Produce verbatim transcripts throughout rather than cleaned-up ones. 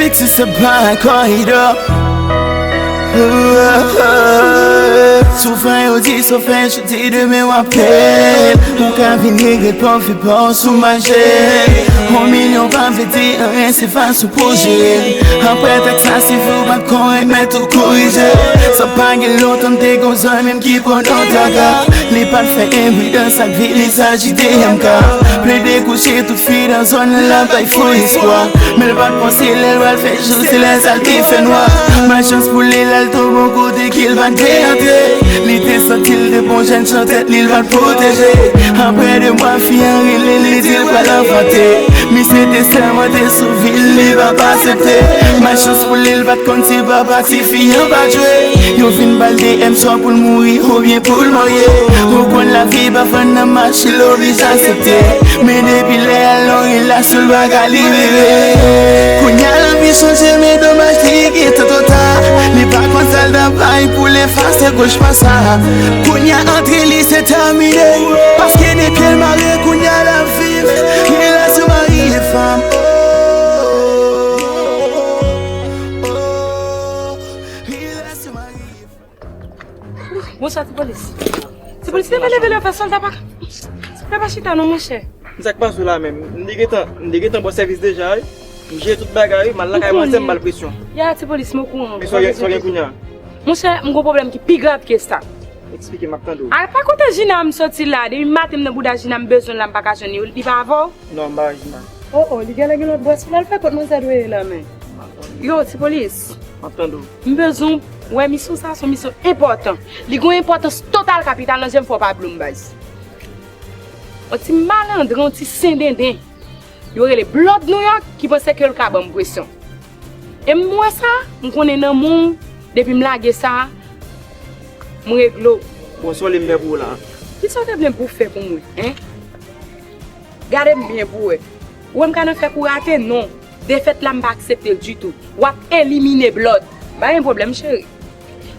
Ti se pa kòridò. Si w fè yo di sa w fè jodi, demen w ap pè. Ou ka vin regrèt pwofè pa w sou mache. On milyon pa vle di anyen, se fason pou w jere. Apre tèks la, si w pa t konn mèt ou korije. Sa pa gen lontan m te gon zanmi m ki pran nan traka. Li pa t fè enpridans ak vi, li saji de M K. Plede kouche tout fi nan zòn nan, l ap bay fo espwa. Men l pa t panse lè l pral fè jou, se lè sa l te fè nwa. Malchans pou li, lè l tonbe yon kote ke l pa t vle antre. Li te santi l te bon jèn chantè, li l pa t pwoteje. Apre de mwa, fi an rele, li di l pral anfante. Misye te sèmante sou vi l, li pa t aksepte. Malchans pou li, l pa t konn si papa tifi an pa jwe. Yo fin ba l de M swa pou l mouri oubyen pou l marye. Ou konn lavi pa fann nan mach, li oblije aksepte. Men depi lè a l nan relasyon, l pa ka libere. Kounye a l anvi chanje, men domaj li gentan twò ta. Li pa konn sa l ta bay pou l efase kochma sa. Kounye a antre li se tèmine. Paske de pye l mare, kounye a l ap viv relasyon mari e fanm. Oh, oh, oh, oh. Relasyon mari e fanm. Bonswa, ti polis. Ti polis, leve, leve, leve, fè sòlda pa. Sòlda pa chita non, monchè. Sa k pase w la menm? M te gentan, m te gentan ba w sèvis deja, wi. M jere tout bagay, wi. M al lakay manzè, m ba l presyon. Ya, ti polis, m okouran. Men sa w gen, sa w gen kounye a? Monchè, m gon pwoblèm ki pi grav ke sa. Eksplike, m ap tande w. A, pa kote Jina m soti la. Depi maten m nan bouda Jina, m bezwen l la, m pa ka jwenn li. Li pa avè w? Non, m pa wè Jina. Oh, oh, li genlè gen lòt bwè sou l al fè kot manzè dwe ye la, men. Yo, ti polis. M ap tande w. M bezwen w wè misyon sa, se yon misyon enpòtan. Li gen yon enpòtans total kapital nan je m, fò w pa blo m, baz. Yon ti malandren, yon ti sendenden. Yo rele Blood New York ki panse ke l ka ban m presyon. E m wè sa, m konnen nan men w, depi m lage sa, m regle w. Bon, sa w vle m fè pou ou la? Kisa w te vle m pou w fè pou mwen, en? Gade m byen pou w wè. Ou wè m ka nan fè kou rate? Non. Defèt la, m pa aksepte l ditou. W ap elimine Blood. Pa gen pwoblèm, cheri.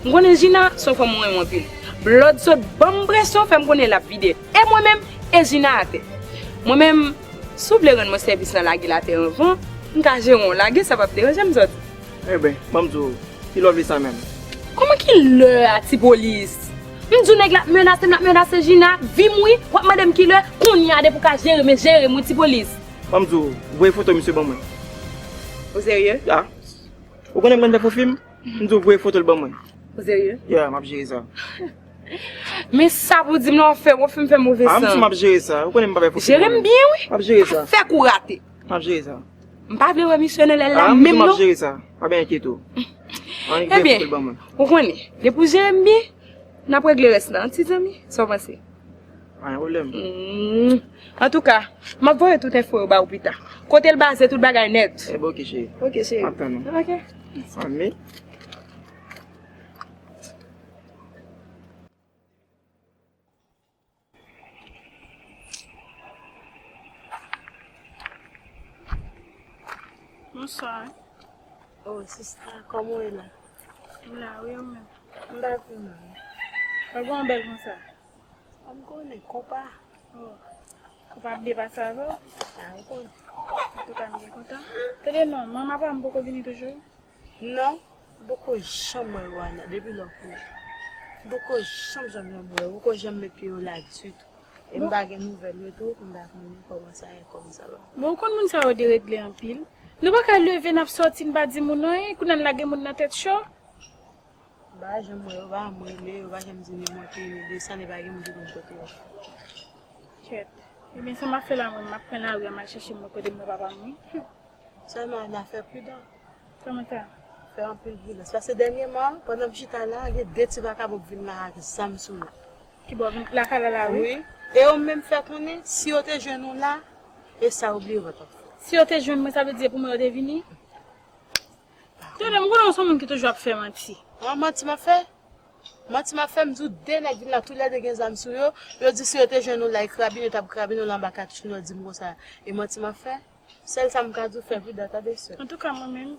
M konnen Jina se yon fanm ou renmen anpil. Blood sot ban m presyon, fè m konnen l ap vide. E mwen menm, e Jina atè. Mwen menm, si w vle rann mwen sèvis nan lage l atè anvan, m ka jere w lage, sa p ap deranje m sòti. Enben, ban m di w, kilè w vle sa menm? Kòman kilè a, ti polis? M di w nèg la ap menase m, l ap menase Jina, vi m wi, w ap mande m kilè, kounye a depi w ka jere m, e jere m wi, ti polis. Ban m di w, voye foto misye ban mwen. Ou serye? Ya. Ou konnen m konn fè fo fim? M di w voye foto l ban mwen. Ou serye? Ya, m ap jere sa. Men sa pou di m la w ap fè, w ap fè m fè move san. A, m di w m ap jere sa. Ou konnen m pa fè fo fim. Jere m byen wi. M ap jere sa. Pa fè kou rate. M ap jere sa. M pa vle wè misye nan lè l la menm non. M ap jere sa. Pa byen enkyete w. Ann, voye foto l ban mwen. Ebyen, ou konnen, depi w jere m byen, n ap regle rès la, an ti zanmi. Sa w panse? Pa gen pwoblèm. Hmm. Antouka, m ap voye tout enfo yo ba ou pita. Kote l baze, tout bagay nèt. Enben, oke, cheri. Oke, cheri. M ap tann ou. Oke. Ann, men. Bonswa. Oh, sista, kòman w ye la? M la, wi, ou menm? M pa pi mal. Ou gen yon bèl konsa? M konnen, konpa. Oh, konpa ap depase avè w? A, ou konnen. Antouka, m byen kontan. Tande non, manman pa m poko vini toujou? Non, m poko janm wè Wana depi lè w konnen. M poko janm, janm, janm wè yo, m poko janm met pye yo la ditou. E m pa gen nouvèl yo tou, m pa konnen kòman sa ye, kòman sa va. Bon, ou konn moun sa yo deregle anpil. Nou pa ka leve, n ap sòti, n pa di moun anyen, kounye a n lage moun nan tèt cho. M pa janm wè yo, pa janm rele, yo pa janm di ni monte, ni desann, e pa gen moun ki konn kote yo. Kèt. Ebyen, sa m ap fè la, mwen, m ap pran lari a, m al chèche moun kote m wè papa m, wi. Sèlman, n a fè pridan. Kòman sa? Fè anpil pridans. Paske dènyèman, pandan m chita la, gen de ti vakabon k vin la ak zam sou yo. Ki bò vin lakay la la, wi? Wi. E yo menm fè konnen, si yo te jwenn ou la, e sa yo bliye yo pa t ap fè. Si yo te jwenn mwen, sa vle di se pou mwen yo te vini? Tande, m konnen w se yon moun ki toujou ap fè manti. An, manti m ap fè? Manti m ap fè, m di w de nèg vin la, toulède gen zam sou yo. Yo di si yo te jwenn ou la, e krabinen, yo t ap krabinen w la anba katouch nou, yo di m konsa. E manti m ap fè? Sèl sa m ka di w, fè pridan, tande, sè. Antouka, mwen menm,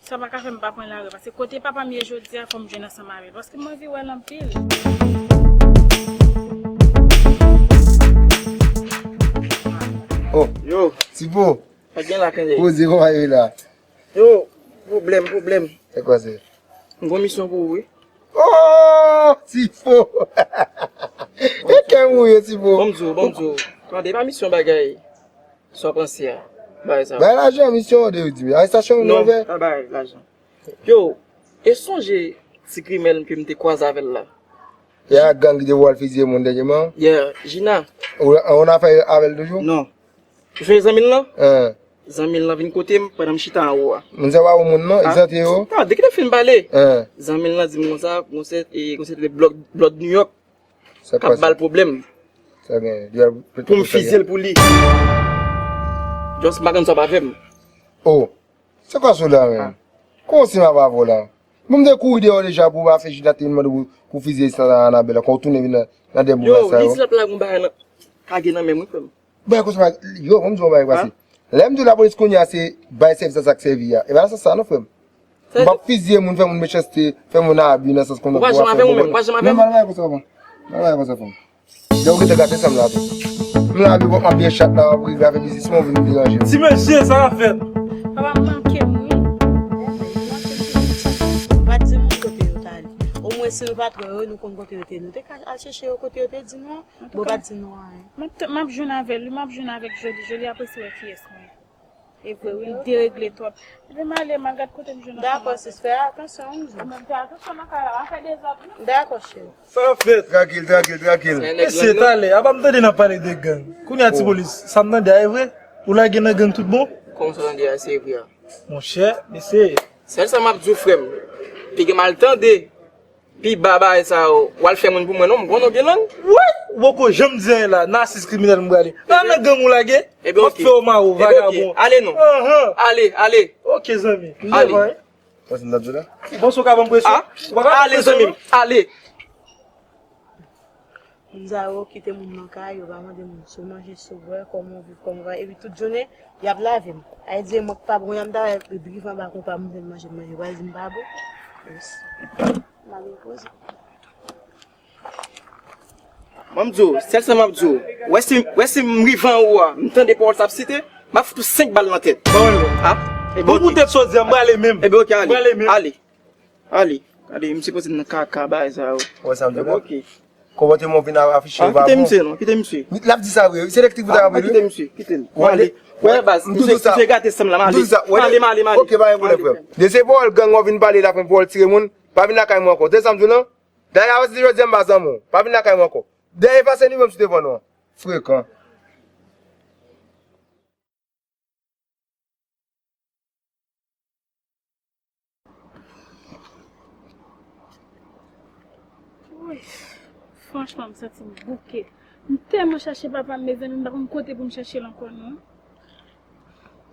sa pa ka fè m pa pran lari, paske kote papa m ye jodi a, fò m jwenn ansanm avè l, paske m anvi wè l anpil. Oh, yo. Tipo. Pa gen la kenbe. Poze kòman yo la? Yo, Pwoblèm, pwoblèm. Se kwa se? M gon misyon pou ou, wi. Oh, Tifo! E kè m ou ye, Tifo? Bon, m di w, bon, m di w. Tande, pa misyon bagay. Sa w panse a? Bagay sa. Bay lajan, misyon an de yo di. Arestasyon nou ouvè. Non, pa bay lajan. Yo, e sonje ti grimèl ke m te kwaze avè l la? Ya gang ki te voye al fiziye moun dènyèman? Yeah, Gina. Ou, ou nan afè avè l toujou? Non. Ou sonje zanmi l lan? Hein. Zanmi l lan vin kote m pandan m chita anwo a. Moun sa pa bon moun non, egzante yo. Tande, kite m fin pale. Hein. Zanmi l lan di m konsa, gon sèten, e, gon sèten blòd, blòd New York k ap ba l pwoblèm. Sa gen, li al pou m fiziye l pou li. Just m pa konn sa w ap avè m. Oh. Se kwa sou la menm? Kòman si m ap avè w la? Bon, m te kouri deyò deja pou w pa fè chita te vin mande pou, pou fiziye sa Anabèl la, kon w tounen vin nan, nan de mouvman sa yo. Yo, li di l ap lage yon bagay nan, kage nan men m wi frè m. Bagay konsa pa, yo, bon, m di w yon bagay pase. Lè m di w lapolis kounye a se bay sèvis a sa k sèvi a, e pa nan sans sa non frè m. M p ap fiziye moun, fè moun mechanste, fè moun abi nan sans konsa pou w ap fè pwoblèm. Ou pa janm avè m ou menm, ou pa janm avè m. Non, m pa nan bagay konsa frè m. M pa nan bagay konsa frè m. Lè w gentan gate san m la tou. M la epi w ap byen chat la, w ap regle avè biznisman, w vin deranje m. Ti mesye, sa k ap fèt? Papa m manke m wi. Nou pa t di moun kote yo t ale. Omwen si nou pa t wè yo, nou konn kote yo te ye. Nou te ka al chèche yo kote yo te di nou an. Bon, w pa t di nou anyen. M ap jwenn avè l wi, m ap jwenn avèk Joly. Joly ap resi wè kiyès mwen ye. E vre wi, li deregle twòp. Epi m ale, m al gad kote m jwenn ansanm avè l. Dakò sis, fè atansyon wi. Ou menm fè atansyon nan kay la, pa fè dezòd non. Dakò cheri. Sa fèt? Trankil, trankil, trankil. Mesye, talè, apa m tande n ap pale de gang? Kounye a Tipolis, sa m tande a e vre? Ou lage nan gang tout bon? Kòman sa w tande a se vre a? Monchè, mesye. Sèl sa m ap di w frè m, piga m al tande. Pi ba bagay sa yo, w al fè moun pou mwen non, m konnen w gen lang. Woy! Ou poko janm di anyen la, nasis kriminèl m prale. A nan gang ou lage? M ap fè w mare w, vagabon. Ale non. Ale, ale. Ok zanmi, m devan wi. Bon si w ka ban m presyon, ou pa ka ban m presyon non. Ale zanmi m, ale. Moun sa yo kite moun nan kay, yo pa mande moun si w manje, si w bwè, kòman w viv, kòman w pa, epi tout jounen y ap lave m. Sa vle di mwen k pa bon, y ap ta wè driv anba konpa m vin manje, m manje, yo pral di m pa bon. Yes. M al repoze. Ban m di w, sèl sa m ap di w, wè si, wè si m rive anwo a, m tande pawòl sa ap site, m ap fout ou senk bal nan tèt. Ban mwen l non. Pou bout tèt sa w di a, m prale menm. Ebyen ok, ale. Ale. Ale. Gade, misye pote m nan kaka bagay sa yo. Ou wè sa m di w la? Konpòteman w vin afiche yo pa bon. Kite misye non, kite misye. L ap di sa vre wi, se elektrik pou ta raple wi. Kite misye, kite l. Wale. Wè baz, misye gate san m la, m ale. M ale, m ale, m ale. Ok, pa gen pwoblèm frè m. De se pawòl gang w ap vin pale la, fè m pawòl tire moun, pa vin lakay mwen ankò. Tande sa m di w lan? Dayè a pati de jodi a m pa zanmi w. Pa vin lakay mwen ankò. Dayè efase nimewo m sou telefòn ou an. Frekan. Woy, franchman, m santi m bouke. M tèlman chache papa m, mezanmi, m pa konn kote pou m chèche l ankò, non.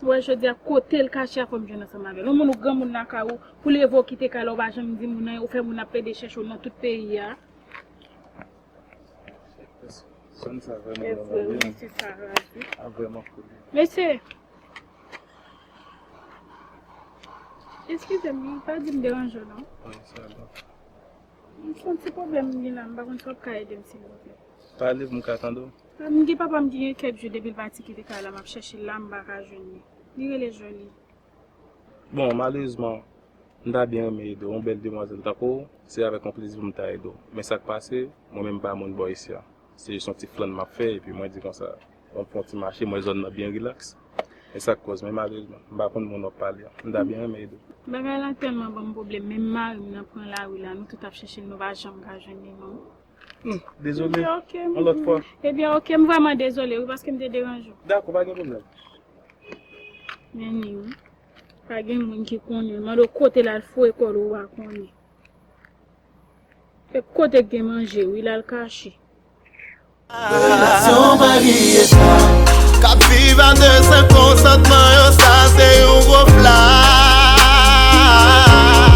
Ou wè, jodi a, kote l kache a, fò m jwenn ansanm avè l. Yon moun ou granmoun lakay ou, pou leve w kite kay la, ou pa janm di moun anyen, ou fè moun ap plede chèche w nan tout peyi a. Zòn sa vrèman vrèman byen. Ap vrèman koule. Mesye, eskize m wi, pa di m deranje w non. Wi, sa bon. M gon ti pwoblèm m gen la, m pa konn si w ap ka ede m silvouplè. Pale pou m ka tande w. M gen papa m ki gen kèk jou depi l pati kite kay la, m ap chèche l la, m pa ka jwenn li. Li rele Joly. Bon, malerezman, m ta byen renmen ede w. Yon bèl demwazèl tankou w, se avèk yon plezi pou m ta ede w. Men sa k pase, mwen menm m pa moun bò isi a. Se jis yon ti flann m ap fè, epi mwen di konsa, bon, m fè yon ti mache, m wè zòn nan byen rilaks. E sa k koz, men malerezman, m pa konn moun w ap pale a. M ta byen renmen ede w. Bagay la tèlman ban m pwoblèm, menm mari m nan pran lari la, nou tout ap chèche l, nou pa janm ka jwenn li non. Hmm, dezole, yon lòt fwa. Ebyen, ok, m vrèman dezole, wi, paske m te deranje w. Dakò, pa gen pwoblèm. Men ni wi. Pa gen moun ki konnen. Mande w kote l al foure kò l ou pa konnen. E kote k gen manje wi l al kache. Relasyon pa bliye sa. K ap viv a de sen konsantman yo, sa se yon gwo fla.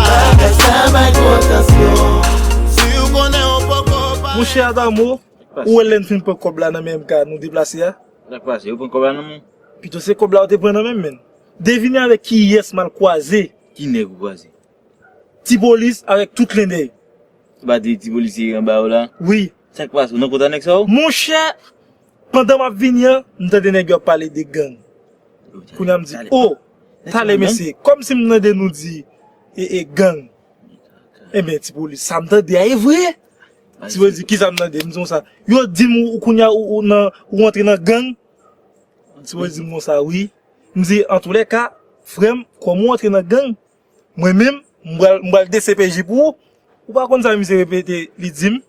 Bagay sa bay gwo tansyon. Si w konnen w poko pare. Monchè Adamo, ou wè lè n fin pran kòb la nan men M K nou deplase a? Sa k pase? Ou pran kòb la nan men w? Pito se kòb la ou te pran nan men m, menn. Devine avèk kiyès m al kwaze. Ki nèg ou kwaze? Ti Polis avèk tout lendèy. Ou pa di Ti Polis ye anba w la? Wi. Sa k pase? Ou nan kontak nèg sa yo? Monchè, pandan m ap vini an, m tande nèg yo ap pale de gang. Kounye a m di, o! Talè, mesye, kòmsi m tande nou di e, e gang. Ebyen, ti polis, sa m tande a e vre. Ti polis di, kisa m tande? M di konsa. Yo di m ou, ou kounye a ou, ou nan, ou antre nan gang. Ti polis di m konsa, wi. M di, antoulèka, frè m, kòm ou antre nan gang, mwen menm, m pral, m pral D C P J pou ou. Ou pa konn sa misye repete, li di m?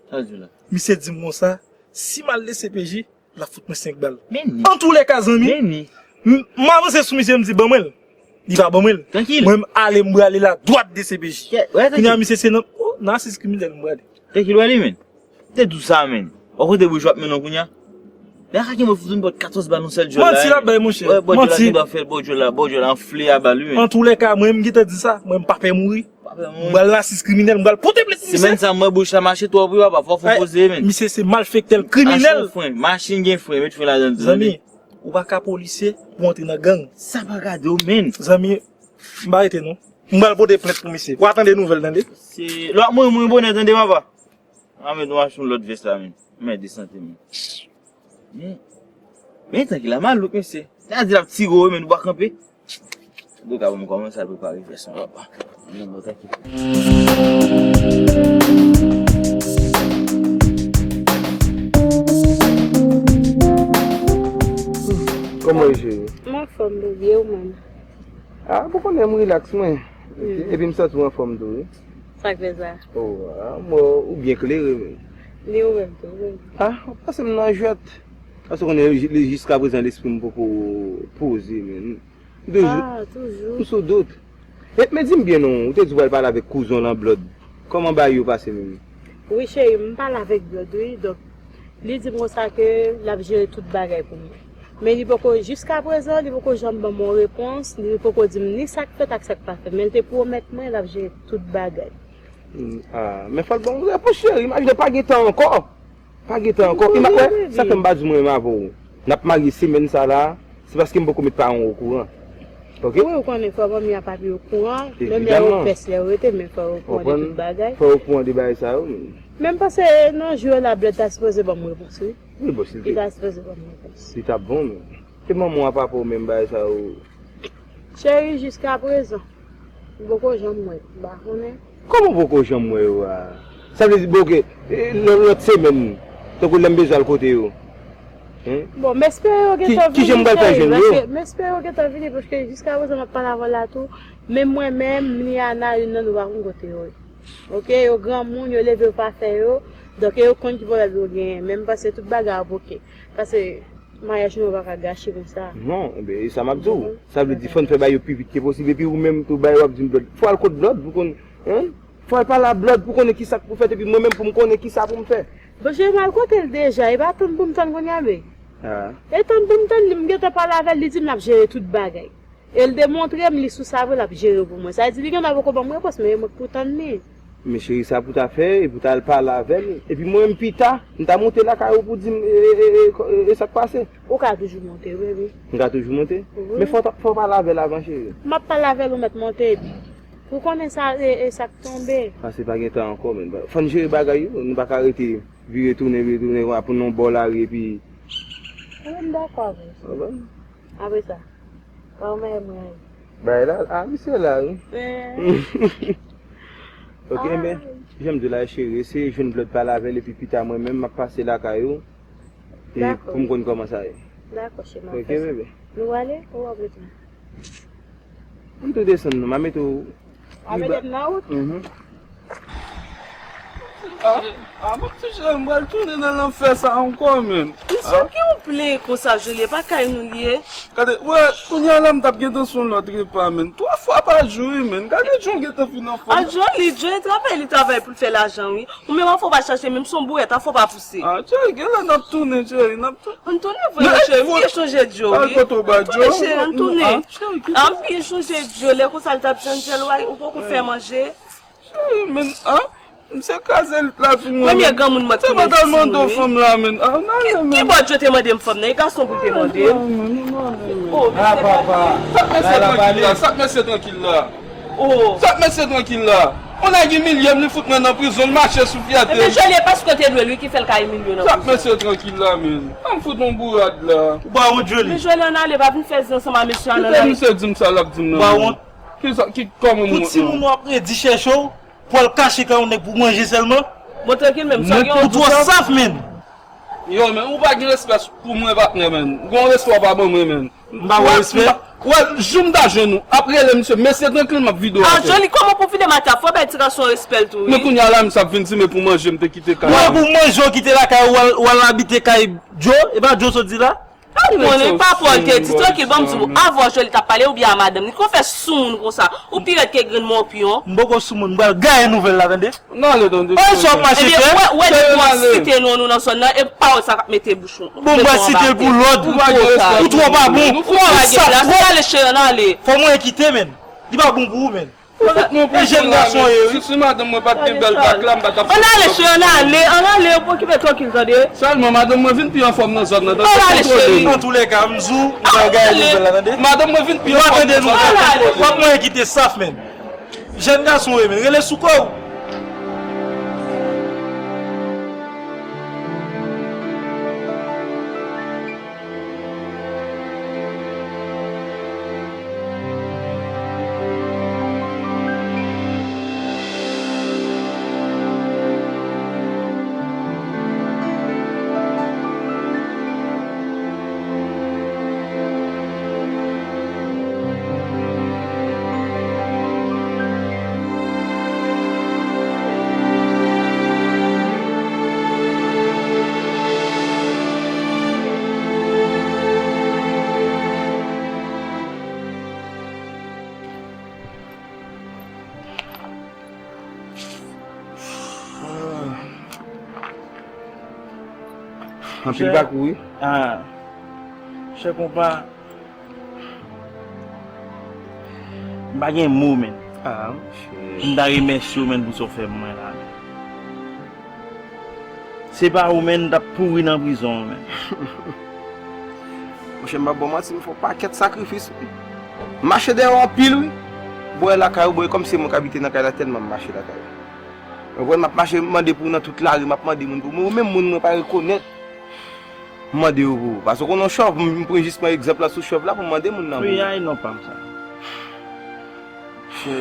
Misye di m konsa, si m al D C P J, l ap fout mwen senk bal. Antoulèka, zanmi, m, m avanse sou misye, m di, ban mwen l. Li pa ban mwen l. Mwen, m ale, m prale la, dwat D C P J. Kounye a, misye se nan, oh, nan asiz kriminèl, m prale. Te ki lwa li, men? Te di w sa, men. Ou kote bouch w ap mennen w kounye a? Lè a ka gen mwen fout yon bòt katòz bal yon sèl djòl la. Manti l ap bay, monchè. Wè, bòt djòl la gen dwa fè, bòt djòl la, bòt djòl la anfle a bal, wi, men. Antoulèka, mwen, m gentan di sa. Mwen, m pa pè mouri. M pral nan asiz kriminèl, m pral pote plent pou misye. Semèn sa, mwen, bouch la mache twò wi, papa, fò, fò poze, men. Misye se malfektè, l kriminèl. Machin fren, machin gen fren, met fren ladan l tou, tande. Zanmi, ou pa ka polisye pou antre nan gang. Sa pa gade w, men. Zanmi, m pa rete, non. M pral pote plent pou misye. W a tande nouvèl, tande. Se, lòt mwen, mwen bonè, tande, papa. A, men nou achte yon lòt vès la, men. Men, de sante, men. Men, men, tanki la, malouk, mesye. Sa di l ap tire w, men nou pa kanpe. Doka, bon, m kòmanse al prepare vès mwen, papa. Non, bon, tanki. Kòman w ye, cheri? M anfòm, bebe, ou menm? A, pou konnen m rilaks, mwen. Epi m santi w anfòm tou, wi. Sa k fè sa? Oh, a, mwen, ou byen klere, men. Ni ou menm tou, wi. A, ou pase m nan jwèt. Paske konnen li, jiskaprezan lespri m poko poze, men. M toujou, a, toujou. M sou dout. E, men di m byen non, ou te di w pral pale avèk kouzen w lan Blòd. Kòman bagay yo pase menm? Wi, cheri, m pale avèk Blòd, wi. Donk, li di m konsa ke l ap jere tout bagay pou mwen. Men li poko, jiskaprezan, li poko janm ban m yon repons, li poko di m ni sa k fèt ak sa k pa fèt. Men l te pwomèt mwen l ap jere tout bagay. Hmm, a, men fò l ban m repons, cheri. Imajine, pa gen tan ankò. Pa gen tan ankò. Ima-, wè, sa fè m pa di mwen menm avè w. N ap marye semèn sa la, se paske m poko met paran w okouran. Oke? Wi, ou konnen fò manmi a papi okouran. Menm lè yo pès lè yo rete, men fò yo okouran de tout bagay. Fò yo okouran de bagay sa yo, men. Men m panse nan jou yo la Blòd ta sipoze ban m repons, wi. Wi, bon, si l te. Li ta sipoze ban m repons. Li t ap bon, men. E manman w a papa w menm bagay sa yo. Cheri, jiskaprezan, m poko janm wè l, m pa konnen. Kòman w poko janm wè yo a? Sa vle di, bon, oke, e, lò-, lòt semèn, tankou lè m bezwen al kote yo. Hein? Bon, m espere yo gentan vini, cheri, paske, m espere yo gentan vini, paske jiskaprezan m ap pale avè w la tou, men mwen menm, Liana, youn nan nou pa konn kote yo ye. Oke, yo granmoun, yo leve yo pa fè yo, donk yo konn ki pwoblèm yo genyen, men m panse tout bagay ap oke. Paske maryaj nou pa ka gache konsa. Non, enben, e sa m ap di w. Sa vle di fò n fè bagay yo pi vit ke posib, epi ou menm tou bagay w ap di m Blòd. Fò al kot Blòd pou konn, hein? Fò al pale a Blòd pou konnen kisa k pou fèt, epi mwen menm pou m konnen kisa pou m fè. Bon, cheri, m al kote l deja, e pa tann pou m tann kounye a, men. A. E tann pou m tann li, m gentan pale avè l, li di m l ap jere tout bagay. E l demontre m li sou sa vre, l ap jere yo pou mwen. Sa vle di li gen dwa poko ban m repons, men e mwen k pou tann li. Men cheri, sa pou ta fè, e pou ta al pale avè l. Epi mwen menm pita, m ta monte lakay ou pou di m, e, e, e, e, e sa k pase. Ou ka toujou monte, wi, wi. M ka toujou monte? Wi. Men fò, fò w pale avè l avan, cheri. M ap pale avè l, ou mèt monte, epi. Pou konnen sa, e, e sa k tonbe. Pase pa gen tan ankò, men. Fò n jere bagay yo, nou pa ka rete vire tounen, vire tounen, konsa pou n nan yon bò lari, epi. Wi, m dakò avè w. Apre sa. Kòman mwen? Bay la, a, misye la, wi. Eh. Ok, ah, men, jan m di w la, cheri, eseye jwenn Blòd pale avè l, epi pita mwen menm, m ap pase lakay ou. E dakò, pou m konn kòman sa ye. Dakò, cheri, m ap fè sa. Ok, bebe. Nou ale, ou ap retounen? M tou desann, non, m a mete w. A, mete m nan wout? Mhm. Ah, ah, mwen toujou m pral tounen nan lanfè sa ankò, menm. Misye, ki w plenyen konsa, Jolie? Pa kay nou li ye? Gade, wè, kounye a la, m t ap gentan sou yon lòt repa, menm. Twa fwa pa jou, wi, menm. Gade, John gentan fin anfòm. Ah, Jolie, Jolie travay, li travay pou l fè lajan, wi. Ou menm, anfò pa chache, menm son bourèt, anfò pa pouse. Ah, cheri, gen lè n ap tounen, cheri, n ap tou-, ann tounen vre, non, cheri, m byen chonje Joe, wi. Ann tounen, cheri, ann tounen. Ah, cheri, kisa? M byen chonje Joe, lè konsa l t ap janjèl, ou poko fè manje. Cheri, men, ah, misye kraze lit la pou mwen. Premye granmoun mwen te mande w fanm la, men. Ah, non, non, men. Ki bò Joe te mande m fanm nan? E gason pou l te mande m. Non, non, non, non, non. Oh, ah, papa. Sa k mesye trankil la? Sa k mesye trankil la? Oh. Sa k mesye trankil la? Yon nèg imilye m, li fout mwen nan prizon, l mache sou fyète m. Ebyen, Joly, e paske w te dwe l, wi, ki fè l ka imilye w nan prizon. Kite mesye trankil la, menn. Ban m fout yon bourad la. Ou pa wont, Joly? Men Joly, ann ale, pa vin fè zen ansanm a mesye a, ann ale. Kite misye di m sa l ap di m nan. Ou pa wont? Kisa, ki, kòman m wont? Pou timoun w ap redi chèche w, pou al kache kay yon nèg pou manje sèlman? Bon, trankil menm, sa gen yon... Ou twò saf, menn. Yo, men, ou pa gen respè pou mwen, patnè, menn. Ou gen yon respè w pa ban mwen, menn. M pa wè respè. Wè, jou m ta jwenn ou, ap rele misye, mesye trankil, m ap vide w atè. Ah, Joly, kòman pou vide m atè? Fò bay ti gason respè l tou, wi. Men kounye a la, misye ap vin di, men pou manje, m te kite kay la. Mwen pou manje, w kite lakay ou, w al, w al abite kay Joe, e pa Joe sot di la? Pa konnen, pa pwòl te di, trankil, ban m di w, avè w Joly t ap pale oubyen a madanm li? Kòman w fè soumoun konsa? Ou pi rèd ke grenn mòpyon. M poko soumoun, m pral gaye nouvèl la, tande? N ale, tande. Ay, sa w ap mache fè? Ebyen, wè, wè, depi w ap site non nou nan zòn nan, e pawòl sa k ap mete bouch ou. Bon, m pral site l pou lòd. Ou twò pa bon. Ou twò saf twòp. Ann ale, cheri, ann ale. Fò mwen kite, menn. Li pa bon pou ou, menn. E jèn gason ye, wi. Si, si madanm mwen pa t gen bèl bak la, m pa t ap... Ann ale, cheri, ann ale, ann ale, ou pa okipe trankil, tande. Sèlman, madanm mwen vin pi anfòm nan zòn nan, tande. Ann ale, cheri. Antoulèka, m di w, m pral gaye nouvèl la, tande. Madanm mwen vin pi anfòm nan zòn nan. W ap mwen kite saf, menn. Jèn gason w ye, men rele sou kò w. Anpil pa kouri. Ah. Chè konpa, m pa gen mo, menn. Ah, monchè. Pou m ta remèsye w, menn, pou sa w fè pou mwen la, menn. Se pa ou, menn, m t ap pouri nan prizon, menn. Monchè, m p ap ba w manti, m fè yon pakèt sakrifis, wi. M mache dèyè w anpil, wi. Bò lakay ou, bò, e kòmsi se mwen k abite nan kay la, tèlman m mache lakay ou. Ou konprann, m ap mache, m mande pou ou nan tout lari, m ap mande moun pou mwen, ou menm moun mwen pa rekonèt. M mande yo pou ou. Paske w konnen yon chòv, m, m pran jis pran egzanp la sou chòv la pou m mande moun nan pou ou. Wi, ay non pa m sa. Chè,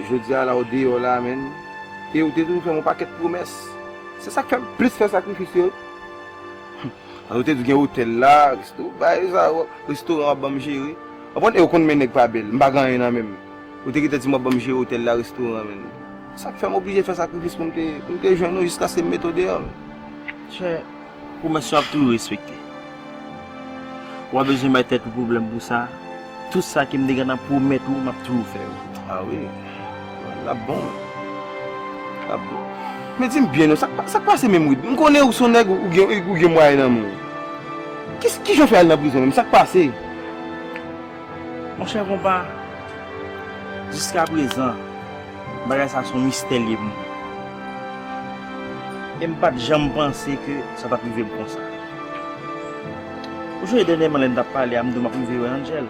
jodi a la, ou deyò la, menn. E ou te toujou fè m yon pakèt pwomès. Se sa k fè m plis fè sakrifis yo. Paske ou te di gen otèl la, resto, bagay sa, restoran w ap ban m jere. Ou konprann, e ou konn men nèg pa bèl, m pa gen anyen nan men m. Ou te gentan di m w ap ban m jere otèl la, restoran, menn. Sa k fè m oblije fè sakrifis pou m te, pou m te jwenn ou jiskaske m mete w deyò, menn. Chè, pwomès yo ap toujou respekte. Ou pa bezwen bay tèt ou pwoblèm pou sa. Tout sa ke m te gentan pwomèt ou, m ap toujou fè yo. Ah wi. L ap bon. L ap bon. Men di m byen non, sa k pa, sa k pase menm, Wid? M konnen ou se yon nèg, ou gen, ou gen mwayen nan men w. Ki, kijan w fè al nan prizon menm? Sa k pase? Monchè konpa, jiskaprezan, bagay sa se yon mistè l ye pou mwen. E m pa t janm panse ke sa t ap rive m konsa. Ou sonje dènyèman lè n t ap pale a, m di w m ap rive wè Angel.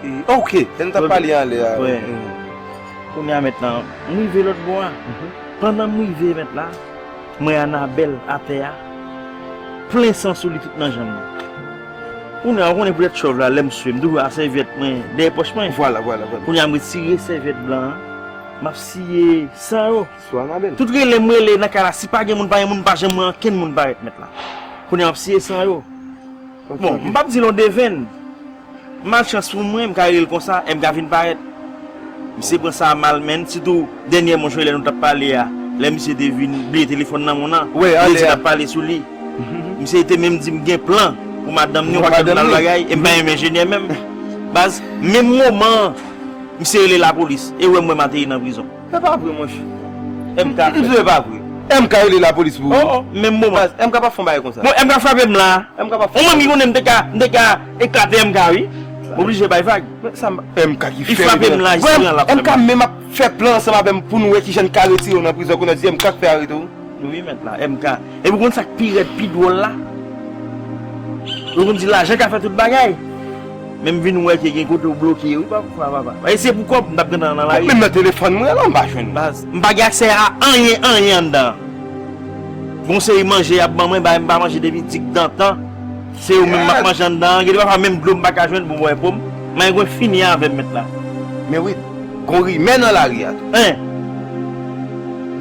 E, ok, lè n t ap pale anlè a. Wè. Kounye a mentnan, m rive lòt bò a. Pandan m rive mentnan, m wè Anabèl atè a, plen san sou li tout nan janm li. Kounye a, ou konnen poutèt chòv la, lè m swe, m toujou a sèvyèt mwen dèyè pòch mwen. Vwala, vwala, vwala. Kounye a, m retire sèvyèt blan an, m ap siye san yo. Sou Anabèl. Tout rele m rele nan kay la, si pa gen moun, pa gen moun, pa janm wè ankenn moun parèt mentnan. Kounye a, m ap siye san yo. Bon, m p ap di l yon devenn. Malchans pou mwen, m ka rele l konsa, M K vin parèt. Misye pran sa mal, menn, sitou dènyèman, jodi lè nou t ap pale a, lè misye te vin bliye telefòn nan men w nan, misye t ap pale sou li. Misye te menm di m gen plan pou madanm ni, w pa kite m nan bagay, e m pa yon enjenyè menm. Baz, menm moman an, misye rele lapolis, e ou wè m wè m ateri nan prizon. Se pa vre, monchè. M K fè. M di e pa vre. M K rele lapolis pou ou. Oh, oh, menm moman. Baz, M K p ap fè yon bagay konsa. Bon, M K frape m la. M K p ap fè yon bagay. Ou menm ki konnen m te ka, m te ka eklate M K, wi. M oblije bay vag. Men sa m, M K ki fè. Li frape m la, jis pran l ap fè m. M K menm ap fè plan ansanm avè m pou nou wè kijan n ka retire w nan prizon, kounye a di M K k fè arete w. Wi, mèt la, M K. Epi ou konn sa k pi rèd, pi dwòl la? Ou konn di lajan ka fè tout bagay. Men m vin wè ke gen kote ou bloke, wi, papa, papa. E se pou kòb, m t ap gentan nan lari. Menm nan telefòn mwen la, m pa jwenn ou. Baz, m pa gen aksè a anyen, anyen anndan. Gon seri manje y ap ban mwen, bagay m pa manje depi digdantan. Se yo menm m ap manje anndan an. Gen de pafwa menm dlo m pa ka jwenn pou m bwè po m. Mwen gen fini avè m mèt la. Men wi, gon rimè nan lari a tou. Hein?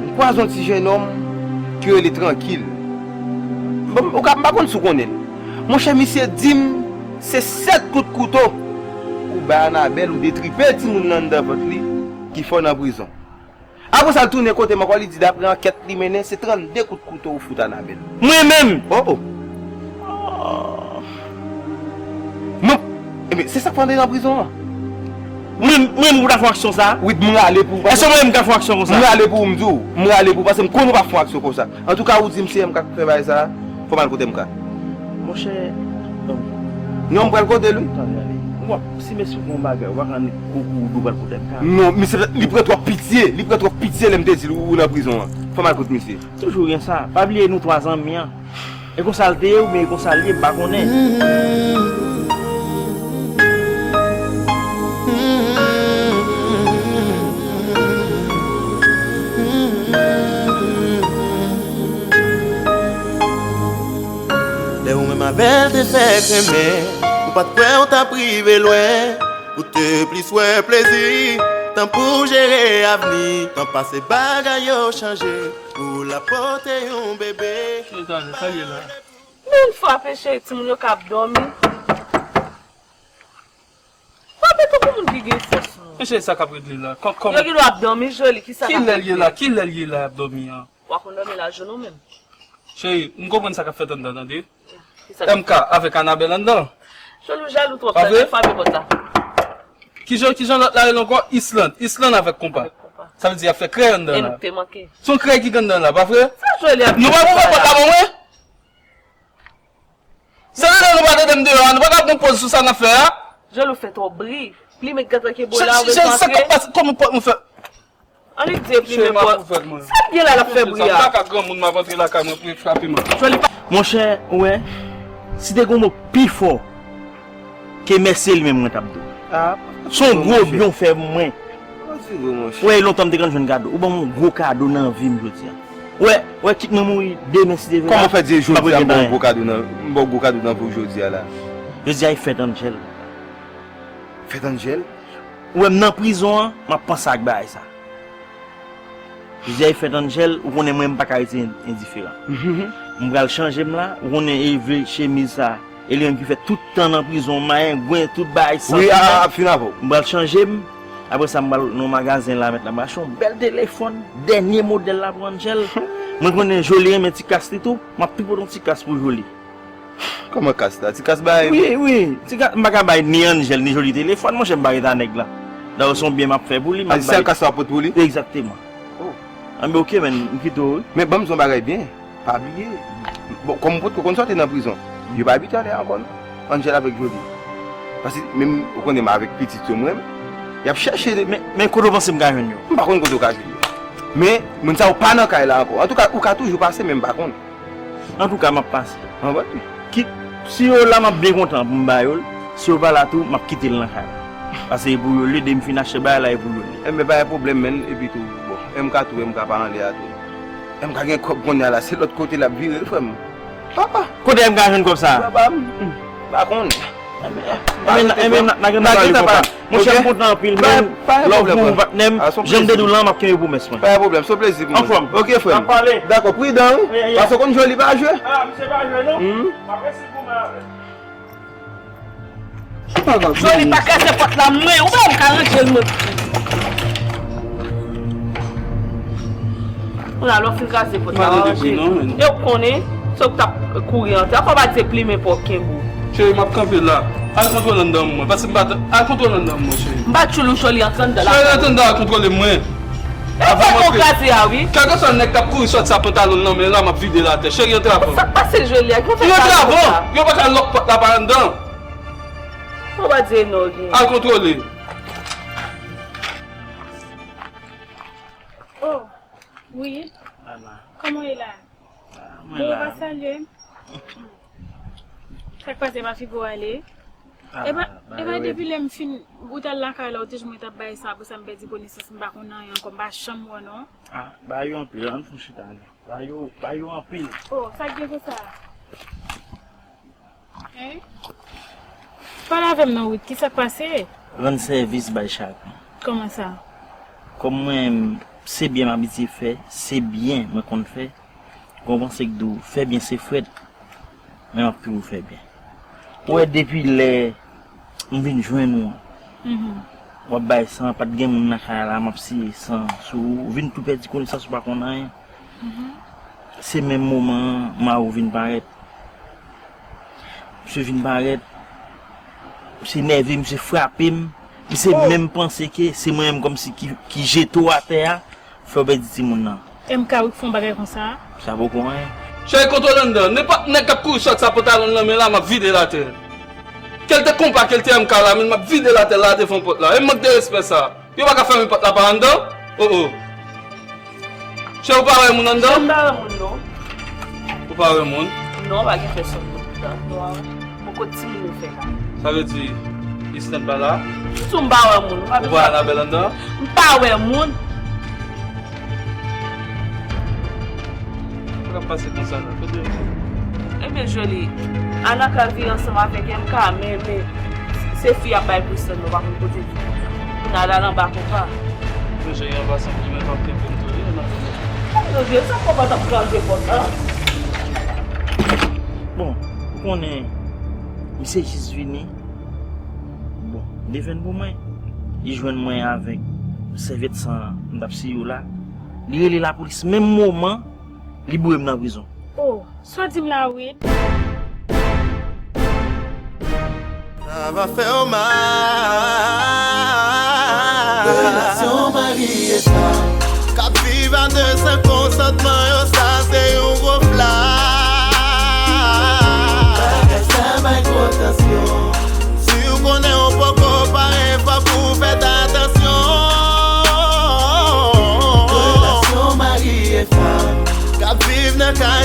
M kwaze yon ti jennonm ki rele Trankil. Bon, ou ka, m pa konn si w konnen l. Monchè, misye di m se sèt kout kouto ou bay Anabèl, ou detripe timoun nan anndan vant li, ki fè w nan prizon. Apre sa, l tounen kote m ankò, li di, daprè ankèt li mennen, se trannde kout kouto ou fout Anabèl. Mwen menm? Oh, oh. Non. Ebyen, se sa k fè w antre nan prizon an. Mwen menm, mwen menm pou ta fè yon aksyon sa? Wi, m rale pou ou. Èske mwen menm m ka fè yon aksyon konsa? M rale pou ou, m di w. M rale pou ou, paske m konnen w pa fè yon aksyon konsa. Antouka, ou di m se M K k fè bagay sa a, fò m al kote M K. Monchè, non, m pral kote l, wi. Tande, ale. W ap, si mesye fè yon bagay, w pa ka annik kou kou w di w pral kote M K. Non, misye, li pran twòp pitye. Li pran twòp pitye lè m te di l ou nan prizon an. Fò m al kote misye. Toujou gen sa. Pa bliye nou twa zanmi an. E konsa l te ye oubyen e konsa l ye, m pa konnen. Lè ou menm avè l te fèk renmen, ou pa t kwè ou t ap rive lwen. Ou te plis wè plezi, tan pou jere avni. Tan pase bagay yo chanje, ou la pote yon bebe. Ki eta sa l ye la? Men frape cheri, timoun yo k ap dòmi. Frape tankou moun ki gen fòs non. Men cheri, sa k ap regle la? Kòm, kòm... Yo gen dwa ap dòmi, Joly, ki sa k ap regle? Kilè l ye la? Kilè l ye la ap dòmi an? W a konn dòmi la jounen w menm. Cheri, m konprann sa k ap fèt anndan, tande. Ki sa k ap fèt? M K avèk Anabèl anndan. Joly, ou jalou twòp, tande, frape pòt la. Kijan, kijan lòt la rele ankò? Island. Island avèk Konpa. Avèk Konpa. Sa vle di y ap fè krèy anndan la. E nou te manke. Se yon krèy ki gen anndan la, pa vre? Sa Joly ap di la? Nou pa ouvè pòt la ban mwen? Se rele nou pa tande m deyò a, nou pa ka pran poz sou sa n ap fè a. Joly, ou fè twòp bri. Plimen gata ke bo la, ou bezwen antre. Sa k ap pase? Kòman pòt mwen fè? Annik di plimen pòt. Sa l gen la, l ap fè bri a? M pa ka granmoun, m ap antre lakay mwen pou yo frape m. Monchè, ou wè, si te gen yon mo pi fò ke mèsi, li menm mwen t ap di w. Se yon gwo byen w fè pou mwen. Ou wè, e lontan m te konn jwenn kado. Ou ban m yon gwo kado nan vi m jodi a. Ou wè, ou wè, kit mwen mouri demen si Dye vle. Kòman w fè di jodi a m ba w gwo kado nan, m ba w gwo kado nan vi w jodi a la? Jodi a e fèt Angel. Fèt Angel? Ou wè m nan prizon an, m ap panse ak bagay sa. Jodi a e fèt Angel, ou konnen mwen m pa ka rete en-, endiferan. M pral chanje m la, ou konnen e vle chemiz sa. E li menm ki fè tout tan nan prizon, mayengwen, tout bagay santi. Wi, a, a, ap fin avè w. M pral chanje m. Apre sa, m pral nan magazen la, mèt la, m pral achte yon bèl telefòn, dènye modèl la pou Angel. Mwen konnen Joly renmen ti kas li tou, m ap pi pote yon ti kas pou Joly. Kòman kas la? Ti kas bay? Wi, wi. Ti kas, m pa ka bay ni Angel, ni Joly telefòn, monchè, m pa ret a nèg la. Dayè, se yon byen m ap fè pou li, m ap bay. A, se sèl kas la w ap pote pou li? Egzakteman. Oh. Anben, oke, men, m kite w, wi. Men ban m di w yon bagay byen. Pa bliye. Bon, kòm ou potko konn sòti nan prizon, yo pa abitye anlè ankò non. Angel avèk Joly. Paske menm, ou konnen m avèk pitit yo mwen, y ap chèche de. Men, men kote w panse m ka jwenn yo? M pa konn kote w ka jwenn yo. Men, moun sa yo pa nan kay la ankò. Antouka, ou ka toujou pase, men m pa konn. Antouka, m ap pase. Anben. Kit, si yo la, m ap byen kontan pou m ba yo l. Si yo pa la tou, m ap kite l nan kay la. Paske e pou yo l ye, depi m fin achte bagay la, e pou yo l ye. Enben, pa gen pwoblèm, menn, epi tou, bon, M K tou, M K pa anlè a tou. M K gen kòb kounye a la, se lòt kote l ap vire, frè m. Papa! Kote M K jwenn kòb sa a? Papa m, m pa konn. Enben, enben, n a, n a gen dwa pale, papa. Monchè, m kontan anpil, men love pou ou, patnè m. Jan m te di w lan, m ap kenbe pwomès mwen. Pa gen pwoblèm, se yon plezi pou mwen. Anfòm. Oke, frè m. N ap pale. Dakò, pridan, wi. Paske w konn Joly pa jwe. A, misye pa jwe, non. M ap resi goumen avè l. Joly, pa kraze pòt la, mwen. Ou pa wè m ka ranje l, mwen. Kounye a, lè w fin kraze pòt la, w a ranje l. E w konnen, se w k t ap kouri antre. Ankò w pa di se plimen pa w k kenbe w. Cheri, m ap kanpe la. Al kontwole anndan mwen. Pase m pa t-, al kontwole anndan mwen, cheri. M pa tchoul ou, Joly, antre anndan la. Cheri, antre anndan, al kontwole mwen. E fè m kraze a, wi. Kèlkeswa nèg k ap kouri sòti sa pantalon l nan men l la, m ap vide l atè. Cheri, antre avan. Sa k pase, Joly a? Ki w fè sa konsa? Antre avan. Yo pa ka lòk pòt la pa anndan. Ou pa di non, gen. Al kontwole. Oh, wi. Ana. Kòman w ye la? Ah, mwen la. Bon, ou pa salye m? Sa k pase, ma fille, pou ale? Ah, e pa, e pa depi lè m fin, ou t al lakay la, ou te jwenn mwen t ap bay sa, apre sa m pèdi konesans, m pa konn anyen ankò, m pa janm wè non. Ah, ba yo anpil, ann fon chita la. Ba yo, ba yo anpil. Oh, sa k gen konsa? Hein? Pale avè m non, Wid, ki sa k pase? Rann sèvis bay chak. Kòman sa? Kòm mwen, se byen m abitye fè, se byen mwen konn fè. Ou konprann, se k di w, fè byen se frèt, men m ap toujou fè byen. Ou wè, depi lè m vin jwenn ou an, w ap bay san, pa t gen moun nan kay la, m ap siye san sou ou, ou vin tou pèdi konesans, ou pa konn anyen. Se menm moman an, mari w vin parèt. Misye vin parèt, misye nève, misye frape m, misye menm panse ke se mwen menm kòmsi ki, ki jete w atè a, fè w pèdi timoun nan. M K Wid fè yon bagay konsa? Sa poko anyen. Cheri, kontwole anndan. Nenpòt nèg k ap kouri sòt sa pantalon l nan men la, m ap vide l atè. Kèlte konpa, kèlte M K la, men m ap vide l atè la devan pòt la. E mank de respè sa. Yo pa ka fèmen pòt la pa anndan? Oh, oh. Cheri, ou pa wè moun anndan? M pa wè moun non. Ou pa wè moun? Non, pa gen pèsonn moun anndan. Non. Poko timoun yo fè la. Sa vle di, Islèn pa la? M di w m pa wè moun. Ou pa wè Anabèl anndan? M pa wè moun. Sa k ap pase konsa la? Kote yo? Ebyen, Jolie, Ana ka viv ansanm avèk M K, men, men, se fi ap bay presyon, nou pa konn kote li. Kounye a l al anba konpa. Men Jolie, an pasan, pou mwen, pa kenbe m tou, wi, Anabèl. Mon Dieu, sa konpa t ap kraze pòt la. Bon, ou konnen, misye jis vini. Bon, li vin pou mwen. Li jwenn mwen avèk sèvyèt san an, m t ap siye w la. Li rele lapolis menm moman, li boure m nan prizon. Oh, sa w di m la, Wid? Sa va fè w mal. Relasyon mari e fanm k ap viv a de san konsantman yo, sa se yon gwo fla. Bagay sa bay gwo tansyon. Si w konnen w poko pare, fòk ou fè atansyon. Relasyon mari e fanm k ap viv nan kay